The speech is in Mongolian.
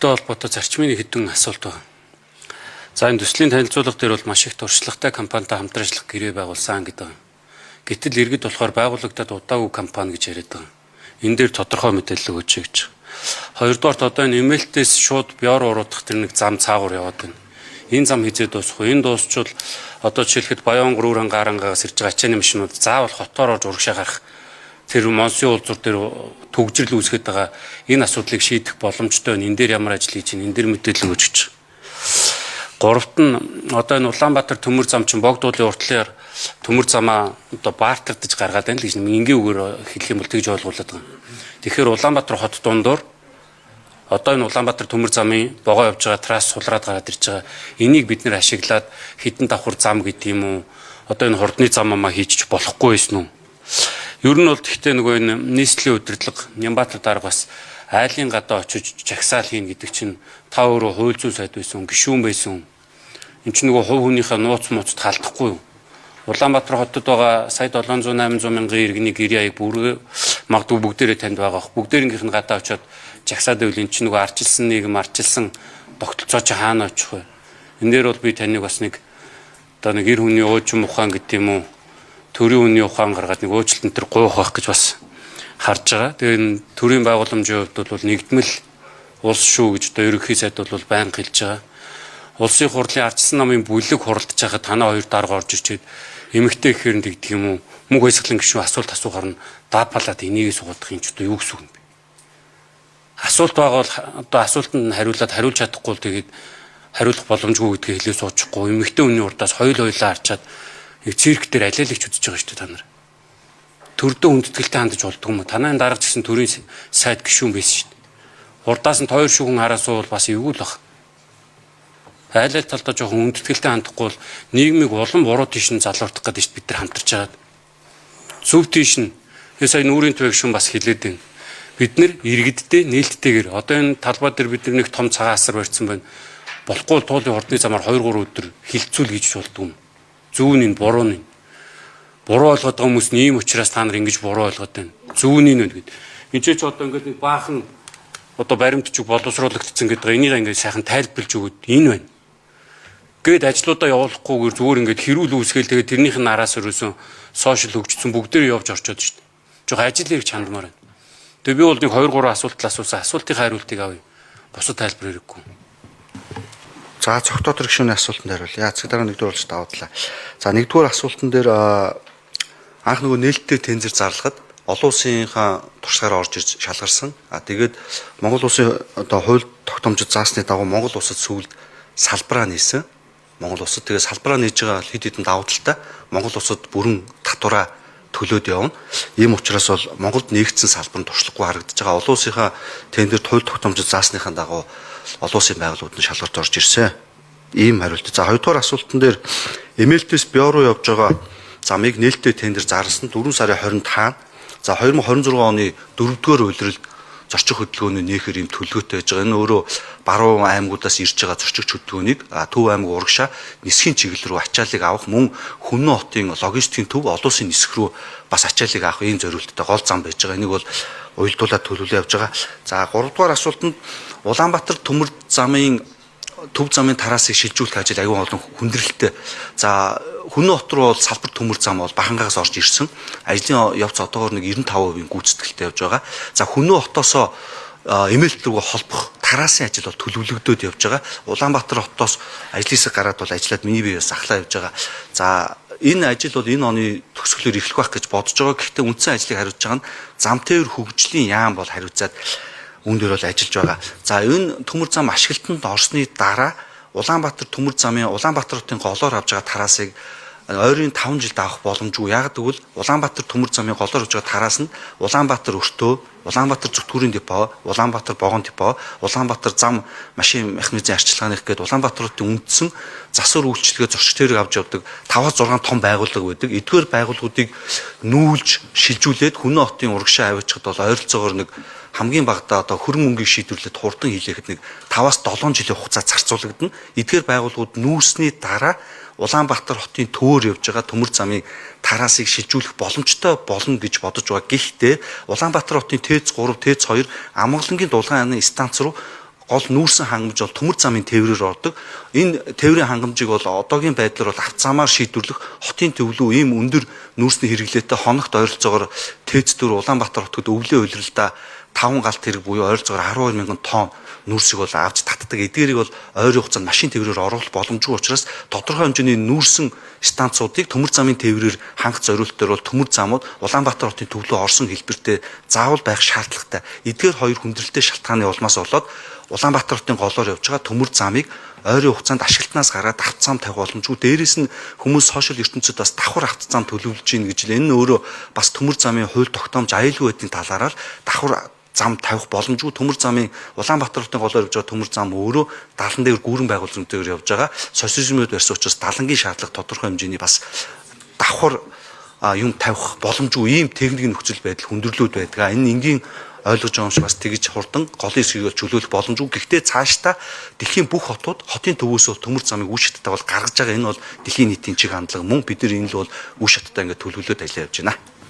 төсөлтэй холбоотой зарчмын хэдэн асуулт байна. За, энэ төслийн танилцуулга дээр бол маш их туршлагатай компанитай хамтран ажиллах гэрээ байгуулсан гэдэг. Гэтэл иргэд болохоор байгуулагдаад удаагүй компани гэж яриад байгаа. Энэ дээр тодорхой мэдээлэл өгөөч гэж. Хоёрдугаарт, одоо энэ Эмээлтээс шууд Бёр уруудах тэр нэг зам цаагуур яваад байна. Энэ зам хэзээ дуусах вэ? Энэ дуусчвал одоо жишээлхэд Баян Гөрүүрэн Гарангаас ирж байгаа ачааны машинууд заавал хотоор орж урагшаа гарах тэр Монсын уулзуур дээр түгжрэл үүсгээд байгаа энэ асуудлыг шийдэх боломжтой байна. Энэ дээр ямар ажил хийж байна? Энэ дээр мэдээлэл өгөөч гэж. Гуравт нь, одоо энэ Улаанбаатар төмөр зам чинь Богдуулын уртлаар төмөр замаа одоо бартардаж гаргаад байна л гэж нэг энгийн үгээр хэлэх юм бол тэгж ойлгуулад байгаа. Тэгэхээр Улаанбаатар хот дундуур одоо энэ Улаанбаатар төмөр замын богоо явж байгаа трасс сулраад гараад ирж байгаа. Энийг бид нэр ашиглаад хэдэн давхар зам гэдэг юм уу? Одоо энэ хурдны зам амаа хийж болохгүй байсан уу? Ер нь бол гэхдээ нөгөө энэ нийслэлийн удирдлага Нямбатар дарга бас айлын гадаа очиж жагсаал хийн гэдэг чинь та өөрөө хууль зүйн сайд байсан, гишүүн байсан. Энд чинь нөгөө хувь хүнийхээ нууц мууцд халдахгүй юу? Улаанбаатар хотод байгаа сая 700 800 мянган иргэний гэрээ аяг бүргээ магадгүй бүгдээрээ танд байгаа бох. Бүгдээрийнх нь гадаа очиод жагсаад байвал эн чинь нөгөө арчилсан нийгэм, арчилсан тогтолцоо чи хаана очих вэ? Энэ дээр бол би таныг бас нэг одоо нэг эр хүний уужим ухаан гэдэг юм уу? Төрийн хүний ухаан гаргаад нэг уучлалт энэ төр гуйх байх гэж бас харж байгаа. Тэгээ энэ төрийн байгууламжийн хувьд бол нэгдмэл улс шүү гэж одоо ерөнхий сайд бол байнга хэлж байгаа. Улсын хурлын ардчилсан намын бүлэг хуралдаж байхад танаа хоёр дарга орж ирчээд эмэгтэй гэхээр нь тэгдэг юм уу? Мөнх баясгалан гишүүн асуулт асуухаар нь даапалаад энийгээ суугаадах юм ч одоо юу гэсэн үг юм бэ? Асуулт байгаа бол одоо асуултанд нь хариулаад, хариулж чадахгүй бол тэгээд хариулах боломжгүй гэдгээ хэлээ суучихгүй, эмэгтэй хүний урдаас хоёул хоёулаа арчаад нэг цирк дээр алиалагч үзэж байгаа шүү дээ та нар. Төрдөө хүндэтгэлтэй хандаж болдгоо юм уу? Танай дарга ч гэсэн төрийн сайд гишүүн байсан шүү дээ. Урдаас нь хоёр шүүхэн хараа суувал бас эвгүй л баг. Айл айл талдаа жоохон хүндэтгэлтэй хандахгүй бол нийгмийг улам буруу тийш нь залууртах гэдэг шүү дээ бид нар хамтарч байгаад. Зөв тийш нь сая нүүрийн туяа гишүүн бас хэлээд байна. Бид нэр иргэдтэй нээлттэйгээр одоо энэ талбай дээр бид нар нэг том цагаан асар барьсан байна. Болохгүй бол туулын хурдны замаар 2 3 өдөр хилцүүл гэж болдгүй юм. Зөв нь буруу нь. Буруу ойлгоод байгаа хүмүүс нь ийм учраас та нар ингэж буруу ойлгоод байна. Зөв нь энэ гэд. Энд ч одоо ингээд нэг баахан одоо баримтчиг боловсруулагдсан гэдэг энийг ингээд сайхан тайлбарлаж өгөөд энэ байна. Гээд ажлуудаа явуулахгүйгээр зүгээр ингээд хэрүүл үүсгээл тэгээд тэрнийх нь араас өрөөсөн сошиал хөгжсөн бүгдээр явж орчод шүү дээ. Жох ажил хэрэг чандмаар байна. Тэгээ би бол нэг 2 3 асуулт асуусан. Асуултын хариултыг авъя. Бусад тайлбар хэрэггүй. За, Цогтоотор гишүүний асуултанд хариулъя. Цаг дараа нэгдүгээр болж даваадлаа. За, нэгдүгээр асуултан дээр анх нөгөө нээлттэй тензэр зарлахад олон улсынхаа туршлагаар орж ирж шалгарсан. А тэгээд Монгол улсын одоо хууль тогтоомжид заасны дагуу Монгол улсад сүүлд салбараа нээсэн. Монгол улсад тэгээд салбараа нээж байгаа хэд хэдэн давуу талтай, Монгол улсад бүрэн татвараа төлөөд явна. Ийм учраас бол Монголд нээгдсэн салбар нь туршлагагүй харагдаж байгаа. Олон улсынхаа тендер хууль тогтоомжид заасныхаа дагуу олон улсын байгууллагууд нь шалгарч орж ирсэн. Ийм хариулт. За, хоёрдугаар асуултан дээр Эмээлтээс Бё руу явж байгаа замыг нээлттэй тендер зарласан 4 сарын 25, за, 2026 оны 4-р улиралд зорчих хөдөлгөөний нээхэр юм төлөвлөгөөтэй байж байгаа. Энэ өөрөө баруун аймагудаас ирж байгаа зорчигч хөдөлгөөнийг Төв аймаг урагшаа нисхийн чиглэл рүү ачааллыг авах, мөн Хүннү хотын логистикийн төв олон улсын нисэх рүү бас ачааллыг авах ийм зорилттой гол зам байж байгаа. Энийг бол уялдуулаад төлөвлөө явж байгаа. За, гуравдугаар асуултанд Улаанбаатар төмөр замын төв замын тараасыг шилжүүлэх ажил аюун олон хүндрэлтэй. За, Хүннү хот руу бол салбар төмөр зам бол Бахангаас орж ирсэн. Ажлын явц одоогоор нэг 95% гүйцэтгэлтэй явж байгаа. За, Хүннү хотоосоо Эмээлт рүү холбох тараасан ажил бол төлөвлөгдөөд явж байгаа. Улаанбаатар хотоос ажлын хэсэг гараад бол ажиллаад миний бие бас ахлаа явж байгаа. За, энэ ажил бол энэ оны төгсгөлөөр эхлэх байх гэж бодож байгаа. Гэхдээ үндсэн ажлыг хариуцж байгаа нь зам тээвэр хөгжлийн яам бол хариуцаад үүн дээр бол ажиллаж байгаа. За, энэ төмөр зам ашиглалтанд орсны дараа Улаанбаатар төмөр замын Улаанбаатар хотын голоор авж байгаа тараасыг ойрын 5 жилд авах боломжгүй. Яг гэвэл Улаанбаатар төмөр замын голоор авж байгаа тараас нь Улаанбаатар өртөө, Улаанбаатар зүтгүүрийн депо, Улаанбаатар богоон депо, Улаанбаатар зам машин механизмын арчилгааных гээд Улаанбаатар хотын үндсэн засвар үйлчилгээ зорчиг тэрэг авч явдаг 5-6 том байгууллага байдаг. Эдгээр байгууллагуудыг нүүлж шилжүүлээд Хүннү хотын урагшаа аваачихад бол ойролцоогоор нэг хамгийн багадаа одоо хөрөнгө мөнгийг шийдвэрлээд хурдан хийлгэхэд нэг 5-7 жилийн хугацаа зарцуулагдана. Эдгээр байгууллагууд нүүрсний дараа Улаанбаатар хотын төвөөр явж байгаа төмөр замын тараасыг шилжүүлэх боломжтой болно гэж бодож байгаа. Гэхдээ Улаанбаатар хотын ТЭЦ 3, ТЭЦ 2, Амгалангийн дулгаан станц руу Гол нүүрсэн хангамж бол төмөр замын тээврээр ордог. Энэ тээврийн хангамжийг бол одоогийн байдлаар бол авцаамаар шийдвэрлэх хотын төвлөө ийм өндөр нүүрсний хэрэглээтэй хоногт ойролцоогоор ТЭЦ 4 Улаанбаатар хотод өвлийн улиралдаа 5 галт хэрэг буюу ойролцоогоор 12 мянган тонн нүүрсийг бол авч татдаг. Эдгээрийг бол ойрын хугацаанд машин тээврээр оруулах боломжгүй учраас тодорхой хэмжээний нүүрсэн станцуудыг төмөр замын тээврээр хангах зориултаар бол төмөр замууд Улаанбаатар хотын төвлөө орсон хэлбэртэй заавал байх шаардлагатай. Эдгээр хоёр хүндрэлтэй шалтгааны улмаас болоод Улаанбаатар хотын голоор явж байгаа төмөр замыг ойрын хугацаанд ашиглалтнаас гаргаад авцаам тавих боломжгүй. Дээрээс нь хүмүүс сошиал ертөнцид бас давхар авцаам төлөвлөж гин гэж л энэ нь өөрөө бас төмөр замын хууль тогтоомж аюулгүй байдлын талаараа л давхар зам тавих боломжгүй. Төмөр замын Улаанбаатар хотын голоор явж байгаа төмөр зам өөрөө далан дээр гүүрэн байгууламжтайгаар явж байгаа. Социализмд барьсан учраас далангийн шаардлага тодорхой хэмжээний бас давхар юм тавих боломжгүй ийм техникийн нөхцөл байдал хүндрэлүүд байдаг. Энэ энгийн ойлгож байгаа юм шиг бас тэгж хурдан голын хэсгийг бол чөлөөлөх боломжгүй. Гэхдээ цаашдаа дэлхийн бүх хотууд хотын төвөөс бол төмөр замыг үе шаттай бол гаргаж байгаа. Энэ бол дэлхийн нийтийн чиг хандлага мөн бид нар энэ л бол үе шаттай ингээд төлөвлөлөөд ажиллаа явж байна.